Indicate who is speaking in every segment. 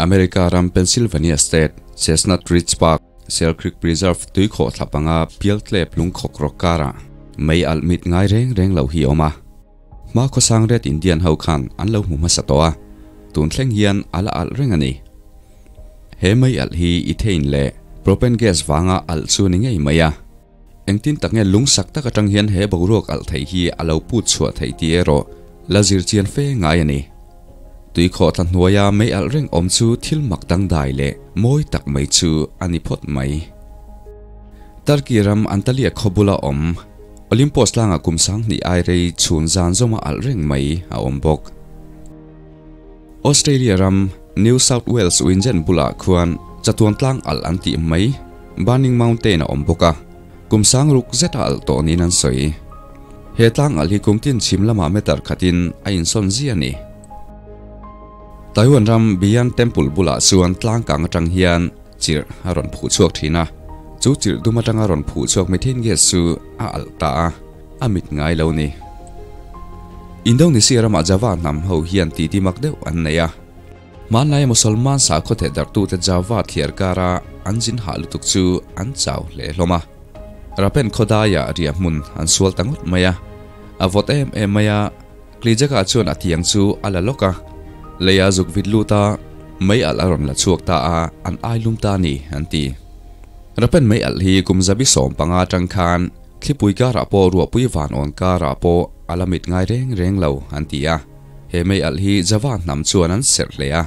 Speaker 1: America ram Pennsylvania State, Chestnut Ridge Park, Sel Creek Preserve tui khawh thla panga pial tlep lung khawk rawk karah mei alh mit ngai reng reng lo hi a awm a. Hma khawsang Red Indian ho khan an lo hmu hmasa tawh a, tun thleng hian a la alh reng a ni. He mei alh hi ethane leh propane gas vanga alh chu ni ngei mai a. Engtin tak nge lungsak tak atang hian he boruak alh theih hi a lo put chhuah theih tih erawh la zir chian fe ngai a ni. Tui khawhthla hnuaia mei alh reng awm chu thil mak dangdai leh mawi tak mai chu a ni phawt mai. Turkey ram Antalya khaw bula awm Olympus tlangah kum 2000 ai rei chhun zan zawma alh reng mai a awm bawk. Australia ram New South Wales Wingen bulah khuan chatuan tlang alh an tih mai Burning Mountain a awm bawk a, kum 6000 zeta alh tawh niin an sawi. He tlang alh hi kum tin chhim lamah meter khatin a insawn zia a ni. Taiwan ram Bian Temple bulah chuan tlang kang atang hian chirh a rawn phuh chhuak thin a, chu chirh dum atanga rawn phuh chhuak methane gas chu a alh ta a, a mit ngai lo ni. Indonesia ramah Java hnam ho hian titi mak deuh an nei a. Hmanlaia Musalman sakhaw theh darhtute Java thliar kara an zin hah lutuk chu an chau hle hlawm a. Rapen khawdaiah riah hmun an sual ta ngawt mai a. A vawt em em mai a, Klijaka chuan a tiang chu a la lawk a. Leia zuk vit lut a, mei alh a rawn la chhuak ta a, an ai lum ta a ni, an ti. Rapen mei alh hi kum 115 atang khan thlipui karah pawh ruahpui van awn karah pawh a la mit ngai reng reng lo, an ti a. He mei alh hi Java hnam chuan an serh hle a.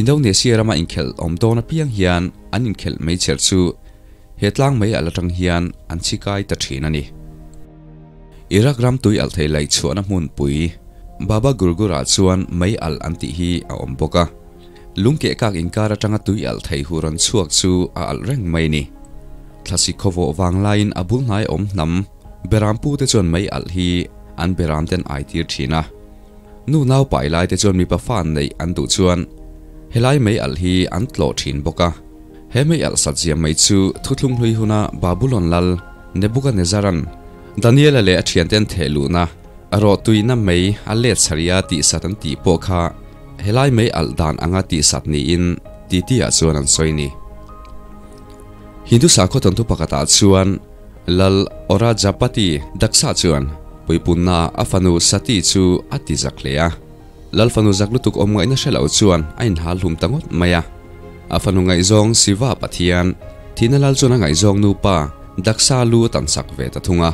Speaker 1: Indonesia rama inkhelh awm dawn apiang hian an inkhelh meichher chu he tlang mei alh atang hian an chhi kai ta thin a ni. Iraq ram tui alh thei laih chhuahna hmunpui Baba Gurgur-ah chuan mei alh an tih hi a awm bawk a. Lungkeh kak inkar atanga tui alh thei hu rawn chhuak chu a alh reng mai a ni. Thlasik khawvawh vang laiin a bul hnai awm hnam Beram pu te chuan mei alh hi an beram ten ai tir thin a. Nu nau pai lai te chuan mipa fa neih an duh chuan helai mei alh hi an tlawh thin bawk a. He mei alh sat ziam mai chu thuthlung hlui huna Babulon lal Nebuchadnezzar-a'n Daniela leh a thiante an theh luhna a rawhtuina mei a let chharia tihsat an tih pawh kha helai mei alh dan anga tihsat niin titi ah chuan an sawi ni. Hindu sakhaw tawnthu pakhatah chuan Lal Orajapati Daksa chuan puipunna a fanu Sati chu a ti zak hle a. Lal fanu zak lutuk awm ngaihna hre lo chuan a inhal hlum ta ngawt mai a. A fanu ngaihzawng Siva Pathian thihna lal chuan a ngaihzawng nupa Daksa lu a tan sak ve ta thung a.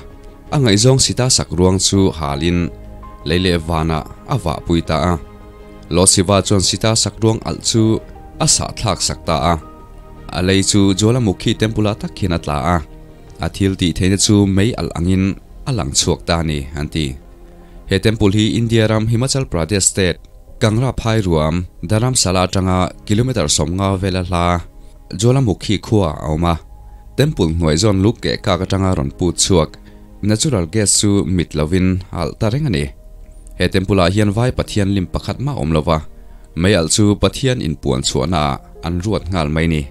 Speaker 1: A ngaihzawng Sita sak ruang chu halin lei leh vanah a vahpui ta a. Lord Siva chuan Sita sak ruang alh chu a sahthlak sak ta a. A lei chu Jwalamukhi Temple-ah tak hian a tla a, a thil tih theihna chu mei alh angin a lang chhuak ta a ni, an ti. He temple hi India ram Himachal Pradesh state, Kangra phai ruam, Dharamsala atanga kilometre 50 vela hla Jwalamukhi khua a awm a. Temple hnuai zawn luk keh kak atanga rawn put chhuak natural gas chu mit lovin a alh ta reng a ni. He temple-ah hian vai pathian lim pakhat mah awm lova, mei alh chu Pathian inpuan chhuahnaah an ruat nghal mai ni.